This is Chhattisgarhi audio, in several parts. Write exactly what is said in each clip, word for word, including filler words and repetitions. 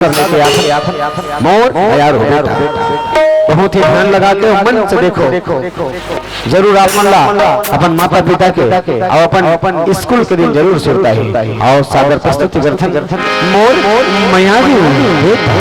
करने के आखिर मोर मयार हो बेटा। बहुत ही ध्यान लगा के मन से देखो, जरूर आप मन ला अपन माता पिता के अउ अपन स्कूल के दिन जरूर सुरता ही। अउ सादर प्रस्तुति करथन मोर मयारी हो बेटा।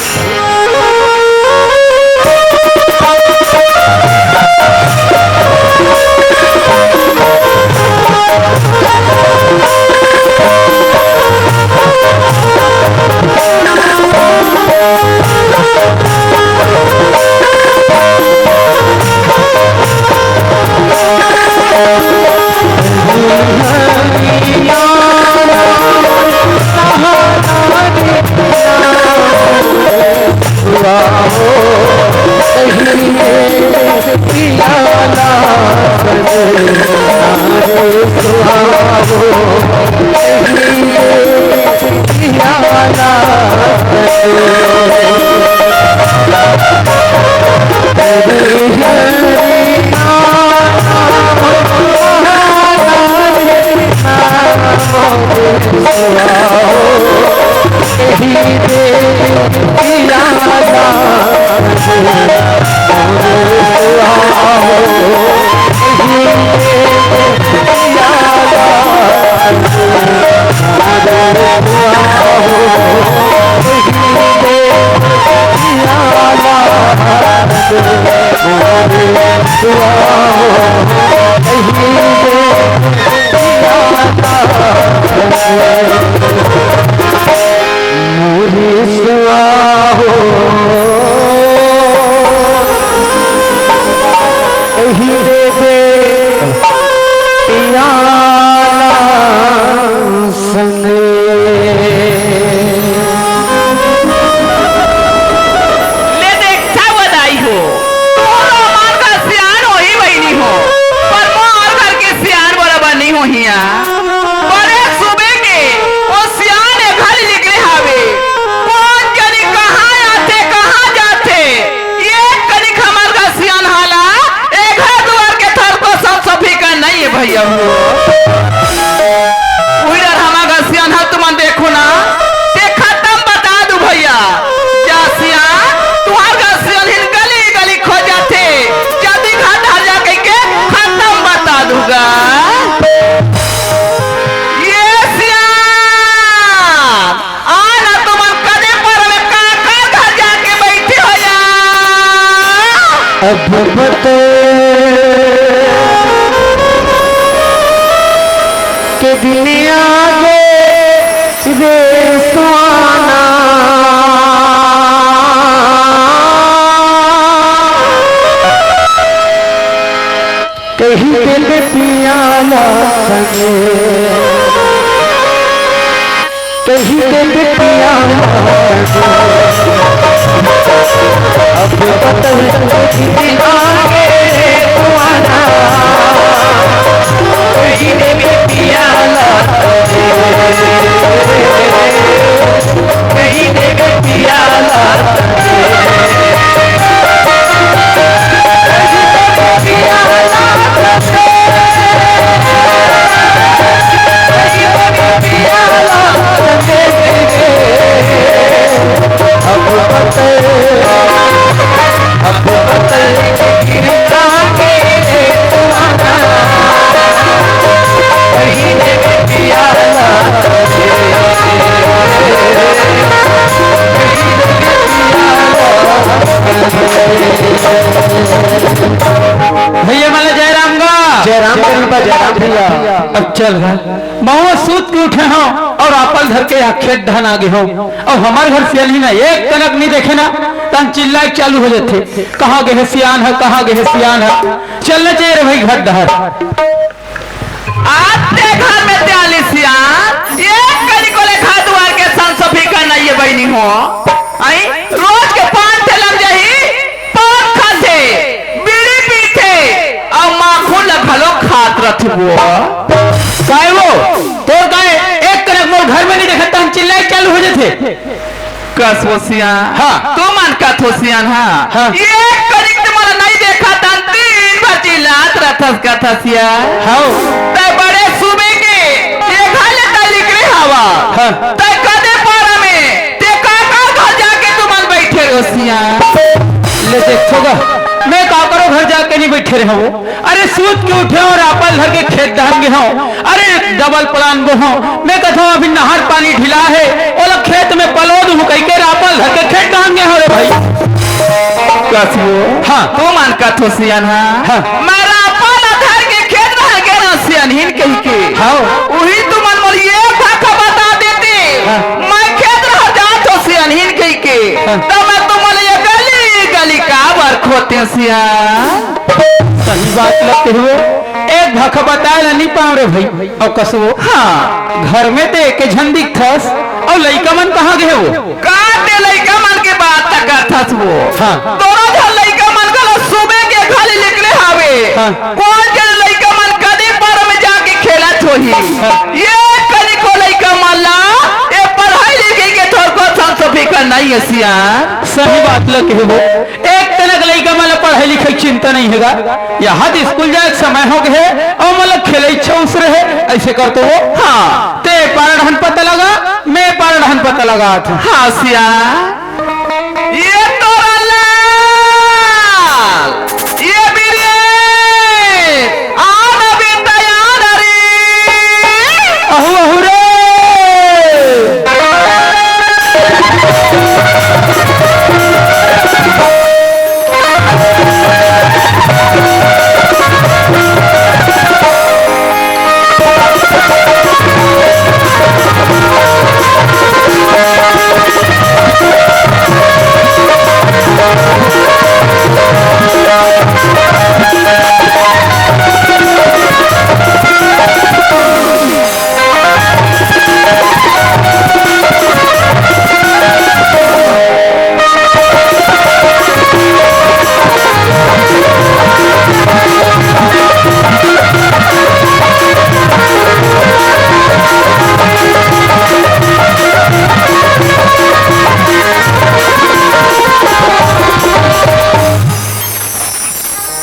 ले देखथव दाई हो, तोर हमार घर सियान होही बहिनी हो, पर मोर घर के सियान बरोबर नइ होही। बड़े सुबह के ओ सियान ए घर निकले हावे, कोन जनी कहाँ आथे, कहाँ जाथे, एक कनिक हमार घर सियान हाला ए घर दुआर के थरको संसो फिकर नइ हे भइया हो। उही डर हमार घर सियान हा तुमन देखो ना, ते खतम बता दू भइया। जा सियान, तुहार घर सियान हिन गली गली खोजथे, जल्दी घर धर जा कहिके खतम बता दू गा। ये सियान, आ ना तुमन कदे पर में काकर घर जाके बइठे हो या? अब बते के दिन आगे रे सुहाना। कही देबे पियाला संगे, कही देबे पियाला संगे। अब बतल कही आगे पुआना, कही देबे पियाला संगे, कही देबे पियाला संगे। भइया मन ला जय राम गा। जय राम कृपा, जय राम भइया। अब चल रहा महुआ सूत के उठे हों अउ आपल धर के आखेट ढान आगे हों। अउ हमर घर सियान ही ना एक कनक नइ देखे ना, तहन चिल्लाए चालू हो जाथे, "कहाँ गे हे सियान ह, कहाँ गे हे सियान ह?" चलना चाहिए रे भई घर डहर। आते घर में त्याली सियान, एक कनिको ले घर दुआर के संसो फिकर नइ हे बहिनी हो। आई, रोज के पान ठेला म जाही, पान खाथे, बीड़ी पीथे, अउ माखुन ल घलो खात रथे वो। काय वो? तोर काय एक कनक मोर घर में नइ देखत, तहन चिल्लाए चालू हो जाथे। कस वो सियान? हाँ। तुमन कथो सियान, हाँ। हाँ। एक कनिक ते मोला नइ देखत, तहन दिन भर चिल्लात रथस कथस सियान। हाँ। तैं बड़े सुबह के ये घर ले तैं निकले हवा। हाँ। तैं कदे पारा में, तैं काकर घर जा ले देखो गा, मैं का करो, घर जाके नहीं बैठे रहो। अरे सूत के उठे हो, रापल धर के खेत धान गे हो। अरे डबल प्लान बो हो। मैं कहता हूँ अभी नहर पानी ढिला है, ओला खेत में पलो दूँ कह के रापल धर के खेत धान गे हो रे भाई। कस वो? हाँ। तू मन का तो सियान हा? हाँ। मैं रापल धर के खेत धान गे ना सियान हिन कह के। हाँ। उही तुमन मोला ये भाखा बता देते। हाँ। मैं खेत रह जात हो सियान हिन कह के। हाँ। तो मैं तुमन ये गली गली काबर खोते सियान? सही बात लगते हुए एक भाखा बताए ला नहीं पाओ रे भाई। अउ कसो? हाँ। घर में ते एके झन दिखथस, अउ लइका मन कहाँ गे वो? का ते लइका मन के बात त करथस वो? हाँ। दोनों झन लइका मन घलो सुबह के घर ले निकले हावे। हाँ। कोन जन लइका मन कदे पर में जाके खेलत होही? हाँ। ये कनिको लइका मन ला ये पढ़ाई लिखाई के थोरको संसो फिकर नहीं है सियान। सही बात ल कहे वो। एक तनक लइका मन ल पढ़ाई लिखाई चिंता नहीं हेगा। यहाँ तो स्कूल जाए के समय हो गए हे, अउ मन ल खेले इच्छा उस रहे, ऐसे कर तो वो। हाँ। ते पारा ढहन पता लगा, मैं पारा ढहन पता लगा था। हाँ सिया, ये तोरा लाल, ये बीरे, आन बेटा आन रे। अहू, अहू रे।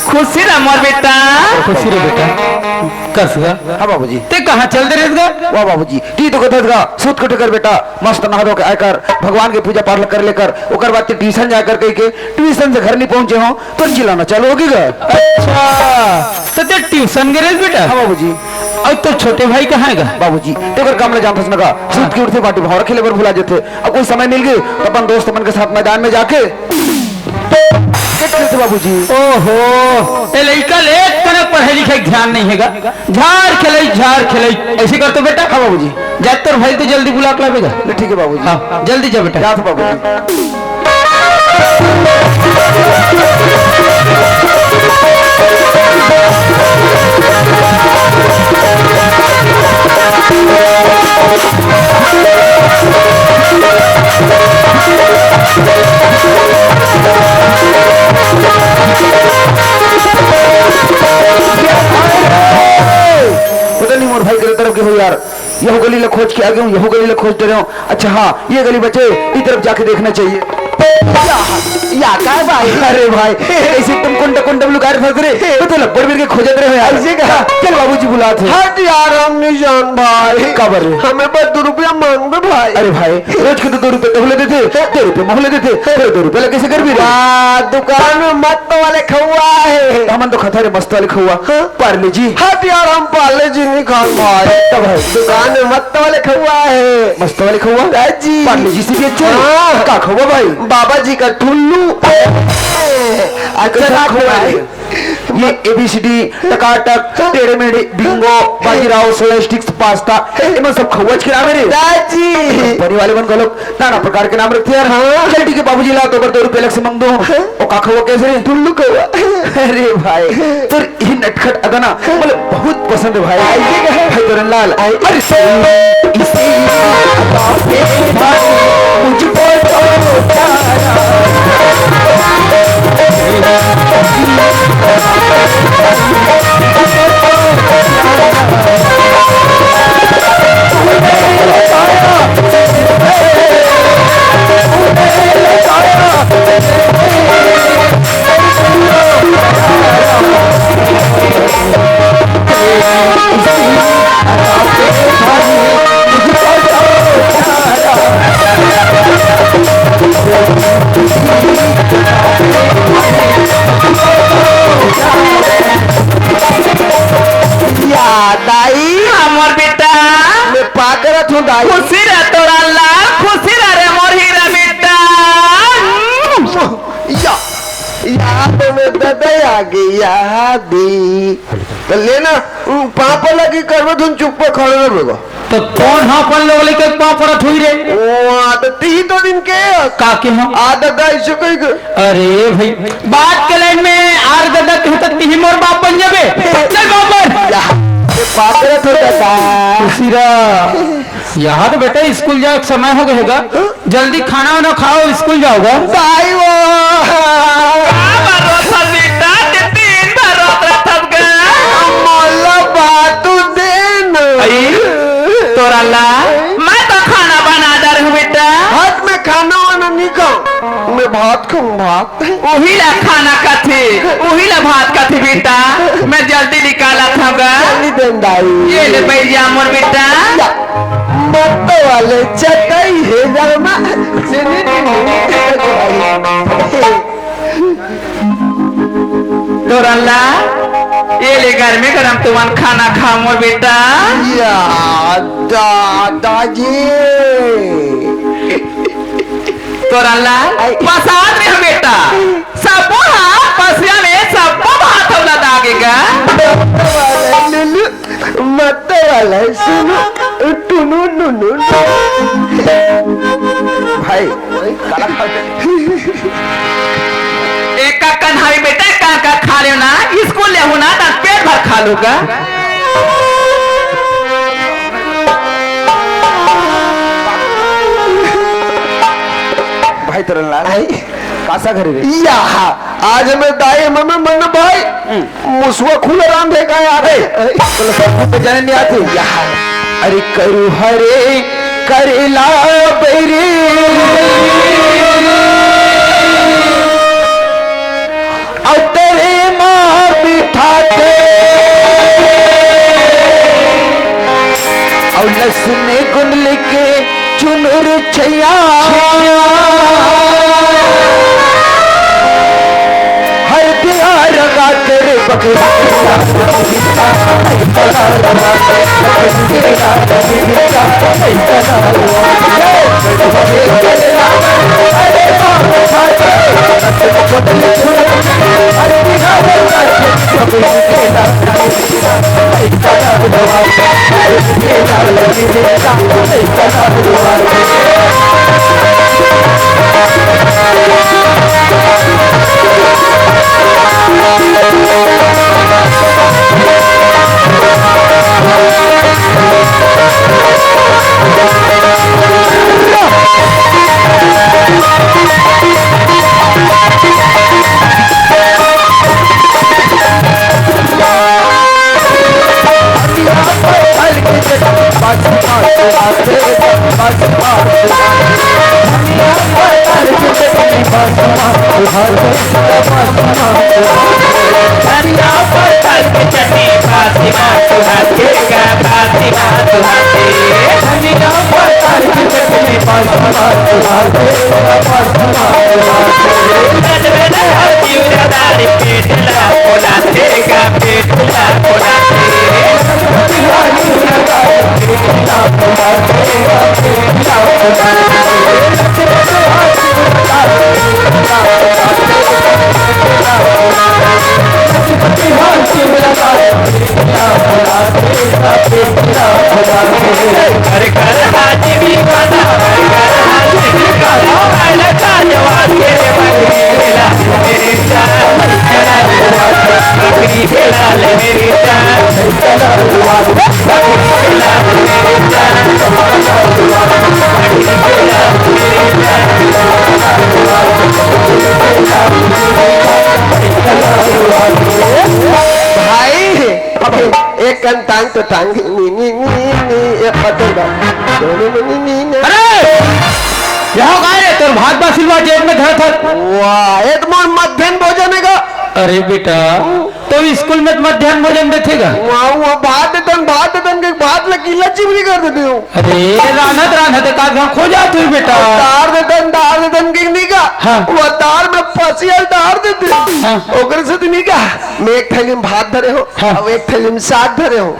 खुशी रह मोर बेटा। खुशी रह बेटा। कस गा? हाँ बाबूजी। ते कहाँ चल दे रहे गा? वाह बाबूजी, ती तो कथस गा, सूत के उठे कर बेटा, मस्त नहा धो के आय कर, भगवान के पूजा पाठ कर लेकर, ओकर बाद ते ट्यूशन जाकर कह के, ट्यूशन से घर नहीं पहुंचे हो, तो चिल्लाना चालू होगी गा। अच्छा, तो ते ट्यूशन गे रहे बेटा? हाँ बाबूजी। अउ तोर छोटे भाई कहाँ हे गा? बाबूजी, ते ओकर काम ले जानथस न गा, सूत के उठते बाटी भौंरा खेले बर भुला जथे। अब कोई समय मिल गए, तो अपन दोस्त मन के साथ मैदान में जाके क्रिकेट खेलते बाबूजी। ओहो, ए लइका ले एक कनक पढ़ाई लिखाई के ध्यान नहीं हे गा। झार खेलई, झार खेलई, ऐसे कर तो बेटा। हाँ बाबूजी। जा तोर भाई तो जल्दी बुला के लाबे गा। ले ठीक है बाबूजी। हाँ, जल्दी जा बेटा। जात बाबूजी। पता नहीं मोर भाई के तरफ के हो यार, यहू गली ला खोज के आ गए हूँ, यहू गली ला खोज दे रहे हूँ। अच्छा हाँ, ये गली बचे, इस तरफ जाके देखना चाहिए। या, या का भाई? अरे भाई, ऐसे तुम कुंड कुंड में लुका रहे फंस रहे, वो तो लब्बड़ बीर के खोजत रहे हो यार। ऐसे का? चल बाबूजी बुलात हे। हट यार, हम नहीं जान भाई। काबर रे? हमें बस दो रुपया मांग दे भाई। अरे भाई, रोज के तो दो रुपये तहू ला देथे, दो रुपये महू ला देथे, फिर दो रुपये ला कैसे कर भी रे? वाह, दुकान में मस्त वाले खौआ हे। हमन तो खाता रे मस्त वाले खौआ। हाँ? पार्ले जी। हट यार, हम पार्ले जी नहीं खान भाई। तब है। दुकान में मस्त वाले खौआ हे। मस्त वाले खौआ? हाँ जी। पार्ले जी से भी अच्छा हे। हाँ। का खौआ भाई? बाबा जी का ठुल्लू। अच्छा कैसा ना खौआ हे? खौआ? ये एबीसीडी, टकाटक, टेढ़े मेढ़े, Bingo, Bajirao, soya sticks, pasta, एमन सब खौआ के नाम हे रे। हाँ जी। कंपनी वाले मन घलोक नाना प्रकार के नाम रखथे यार। हाँ। चल ठीक हे बाबूजी ला तो दो रुपये अलग से मांग दो। हाँ। ओ का खौआ कहे रे? टुल्लू खौआ। अरे भाई, तोर ये नटखट अदा ना, मतलब बहुत पसंद हे भाई। आइए कहे। भाई दोरन लाल। आइए। अरे सो इसी अदा पे भाई मुझको तो प्यारा। दया गया दी। त लेना, पाँव पड़ लगी करबे धुन चुप खड़े रहे बेगो। त कोन ह अपन लोग लइका के पाँव पड़त हुई रे? ओ, त तिही तो दिन के। का के हम? आ ददा ऐसे कही के। अरे भाई, बात के लाइन में आर ददा कहे त तिही मोर बाप बन जाबे। चल बाप बन। या, ये बाप रे तो ददा। खुशी रह। यहाँ तो बेटा स्कूल जाए के समय हो गए होगा। जल्दी खाना वाना खाओ, स्कूल जाओगा। दाई वो। का भरोसा बेटा, ते दिन भर रोत रहत हस गा। मोला बातू दे न। आई, तोरा ला, मैं तो खाना बना डारे हूँ बेटा। हाथ में खाना वाना नहीं खाओ, मैं भात खाऊं, भात। उही ला खाना कथे, उही ला भात कथे बेटा। मैं जल्दी निकालत हूँ गा। जल्दी दे न दाई। ये ले बैठ जा मोर बेटा। या। मत्त वाले चटई हे रामा। तोरन ला, ये ले गरमे गरम तुमन खाना खाओ मोर बेटा। या दादाजी। तोरन ला, आई। पसाद में हो बेटा। सब्बो हा पसिया में सब्बो भात हौला दागे गा। लुलु। मत्त वाला है, सुनो, टुनु, नु, नु, नु। भाई, काला खा गए। एक का कन्हाई बेटा, का, का खा लेव ना, स्कूल ले हूँ ना, त पेट भर खा लूँ गा। भाई तरनलाल, आई। कासा घरे रे? या, आज मैं दाई मम्मी मन भाई, हम्म। मुसवा खुला रांधे का यार है। अरे, तो सब कुछ जाने नहीं आते। या, अरे करू हरे करेला बैरी। अउ तरे माँ बिठाथे, अउ लसुन गुंदली के चुनुर छैया। हरदिया रंगा तेरे बकरा। भाई, एक कन टांग तो टांग, नी, नी, नी, नी, ये पतंग। नी, नी, नी, नी, नी। अरे! यहाँ का रे? तोर भात बा सिलवा जेब में धरत हस। वाह, ये तो मोर मध्याह्न भोजन हे गा। अरे बेटा, तो स्कूल में मध्याह्न भोजन देथे गा? वाह, वो भात देतन, भात देतन के भात ला कीला चिमरी कर देते हो। अरे, रांधत रांधत का घाम खो जात हुई बेटा। दार देतन, दार देतन के नहीं का? हाँ। वो दार में पसिया डार देते। हाँ। ओकरे से तो नहीं का? मैं एक थैली में भात धरे हो, हाँ। अब एक थैली में साग धरे हो।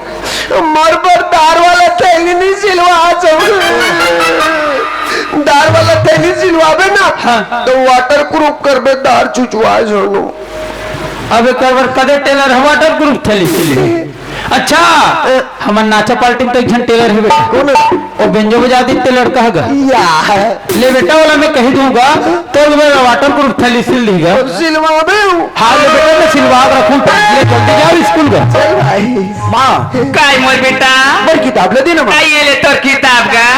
मोर बर दार वाला थैली नहीं सिलवा सकूं। दार वाला थैली सिलवाबे ना, हाँ। तो वाटर प्रूफ करबे, दार चुचवा जानो। अब एकर बर कदे टेलर ह, वाटर प्रूफ थैली सिलही। अच्छा, हमर नाचा पार्टी में तो एक झन टेलर हे बेटा। कौन? वो बेंजो बजा दी ते लड़का ह गा। या। ले बेटा, ओला मैं कही दूंगा, तो मेरा वाटर प्रूफ थैली सिल दीगा। सिलवाबे हूँ। हाँ, ले बेटा, मैं सिलवा के रखूँ। ले जल्दी जाओ स्कूल का। चल भाई। माँ। काय मोर बेटा? मोर किताब ले दे ना, माँ। काय ये ले तोर किताब का?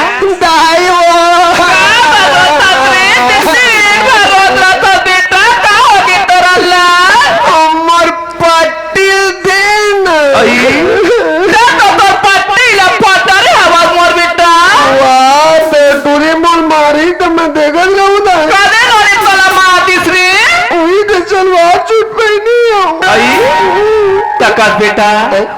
दाई वो। का बाबा सासरे, जैसे एक बार रोत रहा था बेटा, का हो गया तोरा ला? हमर पट्टी दे ना। अई। दे तो तोर पट्टी ला पटरे हवा मोर बेटा। वाह, बेटुरी मोर मारी तो मैं देखत रहूं ना। कदे नोनी तोला मार दिस रे? उही के सलवार सूट पहनी हूँ। अई। तकत बेटा,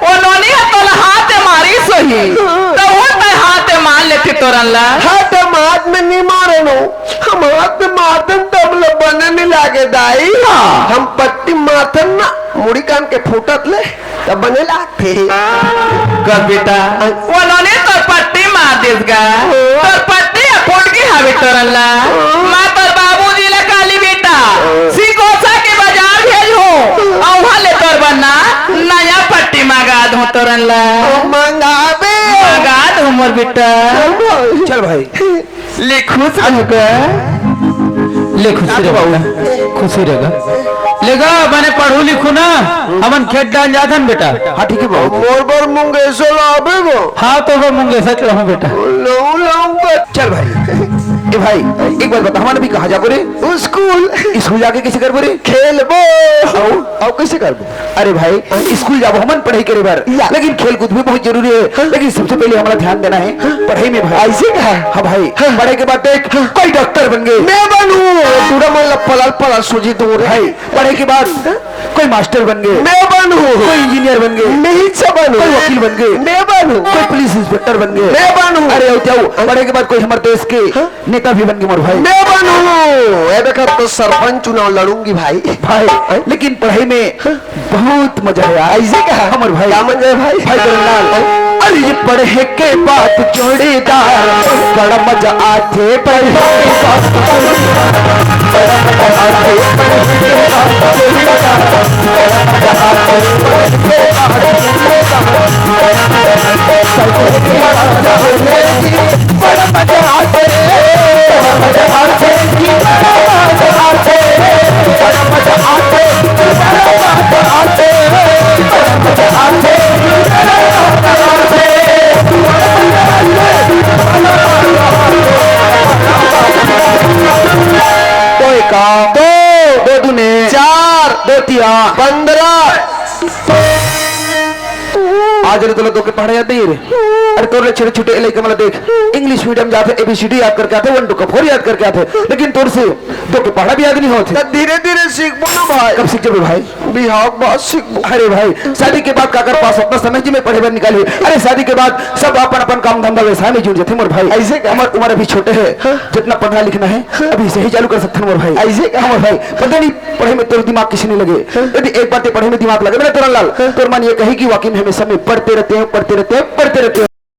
ओ नोनी ह तोला हाथ मारी सोही, त वो तय हाथ मार लेते तोरन ला। हाथ मार में नहीं मारे नो, हम हाथ मारतन त हमला बने नहीं लागे दाई। हाँ। हम पट्टी मारतन ना, मुड़ी कान के फूटत ले, त बने लागते। कस बेटा, वो नोनी तोर पट्टी मार देस गा, तोर पट्टी ह फूट गे हवे तोरन ला। मैं तोर बाबूजी ला काली बेटा, सिकोसा के बाजार भेजहूँ, अउ उहाँ ले तोर बर ना नया पट्टी मंगा दूँ तोरन ला। मंगाबे। मंगा दूँ मोर बेटा। चल भाई। ले खुश रह गा। ले खुशी रह गा। खुशी रह गा। ले गा, बने पढ़ू लिखू ना, हमन खेत डाहन जाथन बेटा। हाँ, ठीक है बाबू। मोर बर मुंगेसो लाबे गो। हाँ, तो वो मुंगेसा चढ़ाऊँ बेटा। लऊ, लऊ, बे। चल भाई। ए भाई, एक बात बता, हमन अभी कहाँ जाबो रे? स्कूल। स्कूल जाके कैसे करबो रे? खेलबो। आओ, आओ, कैसे करबो? अरे भाई, स्कूल जाबो हमन पढ़ाई करे बर, या। लेकिन खेल कूद भी बहुत जरूरी है। हाँ। लेकिन सबसे पहले हमारा ध्यान देना है, हाँ। पढ़ाई में भाई। ऐसे का? हाँ भाई, हाँ। पढ़ाई के बाद देख, हाँ। कोई डॉक्टर बन गए। मैं बनूं। टूरा मन ला पलाल पलाल सूजी दूं रे। भाई, पढ़ाई के बाद, हाँ। कोई मास्टर बन गए। मैं बनूं। कोई इंजीनियर बन गए। मैं ही सब बनूं। कोई वकील बन गए। मैं बनूं। कोई पुलिस इंस्पेक्टर बन गए। मैं बनूं। अरे, आओ, क्या हो? पढ़ाई के बाद कोई हमारे देश के हाँ। नेता भी बन गए मोर भाई। मैं बनूं। ए देखा तो सरपंच चुनाव लड़ूंगी भाई। भाई, हाँ? लेकिन पढ़ाई में हाँ। बहुत मजा आया। ऐसे कहा? हमर भाई। क्या मजा है भाई? भाई गरमलाल। अरे ये पढ़े के बाद जोड़ीदार, बड़ा मजा आथे पढ़े के बाद। बड़ा मजा आथे पढ़े के बाद जोड़ीदार। बड़ा मजा आथे पढ़े के बाद जोड़ीदार। बड़ा मजा आथे। दो एका दो, दो दूने चार, दो तिया पंद्रह। आज रे तोला दो के पढ़ा याद नहीं रे? अरे तोर ले छोटे छोटे लइका मन ला देख, इंग्लिश मीडियम जाथे, एबीसीडी याद करके आथे, वन टू का फोर याद करके आथे, लेकिन तोर से दो के पढ़ा भी याद नहीं होथे। त धीरे धीरे सीखबो ना भाई। कब सीख जाबे भाई? बिहाव के बाद सीखबो। अरे भाई, शादी के बाद काकर पास अपना समय जी में पढ़े बर निकाली। अरे शादी के बाद सब अपन अपन काम धंधा व्यवसाय में जुट जाथे मोर भाई। ऐसे का? हमर उम्र अभी छोटे है, हाँ। जितना पढ़ना लिखना है, हाँ। अभी से ही चालू कर सकथन मोर भाई। ऐसे का? हमर भाई, पता नहीं पढ़े में तोर दिमाग किसे नहीं लगे। हाँ। यदि एक बार ते पढ़े में दिमाग लगे ना तोरन लाल, हाँ। तोर मन ये कही कि वाकई में हमेशा में पढ़ते रहते हैं, पढ़ते रहते हैं, पढ़ते रहते हैं।